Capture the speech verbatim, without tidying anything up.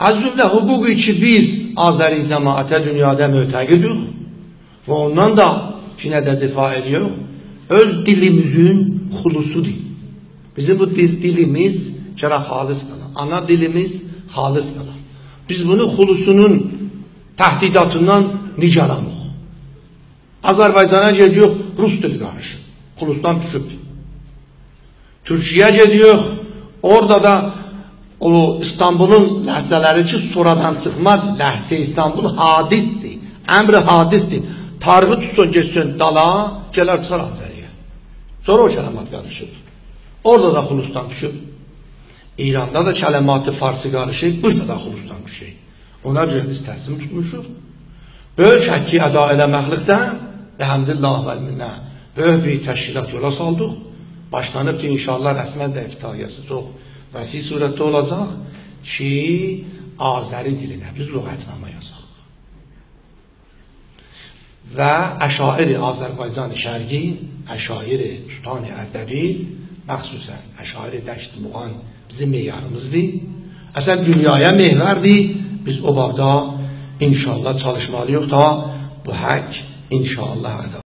از جمله حقوقی کی بیز آذری جماعته دونیادا معتقدوق و اوندان دا یئنه ده دفاع ائدیریک، اؤز دیلیمیزین خلوصودور. بیزیم بو دیل، دیلیمیز گرک خالص قالا. آنا دیلیمیز خالص قالا. بیز بونون خلوصونون تهدیداتیندان نیگرانیق. آذربایجانا گئدیریک، روس دیلی قاریشیر. خلوصدان دوشوب. تورکیه‌یه گئدیریک، اورادا دا او ایستانبولون لهجه‌لری کی سونرادان چیخمادی، لهجه ایستانبول حادثدیر، امر حادثدیر. تاریخی توتسون، گئتسون دالا، گلر چیخار آذری‌یه. سونرا او کلمات قاریشیر. اورادا دا خلوصدان دوشوب. ایراندا دا کلمات فارسی قاریشیر، بورادا دا خلوصدان دوشوب. اونا گؤره بیز تصمیم توتموشوق. بؤیوک حقی ادا ائله‌مکلیکده، الحمدلله و المنه، بؤیوک بیر تشکیلات یولا سالدیق. باشلانیبدیر، ان‌شاءالله رسماً ده افتتاحیه‌سی چوخ وسیع صورتده اولاجاق کی آذری دیلینه بیز لغتنامه یازاق. و اشاعر آذربایجان شرقی، اشاعر استان اردبیل، مخصوصاً اشاعر دشت مغان بیزیم معیاریمیزدیر. اصلاً دونیایا محوردیر. بیز او بابدا ان‌شاءالله چالیشمالی‌ییق تا بو حق ان‌شاءالله ادا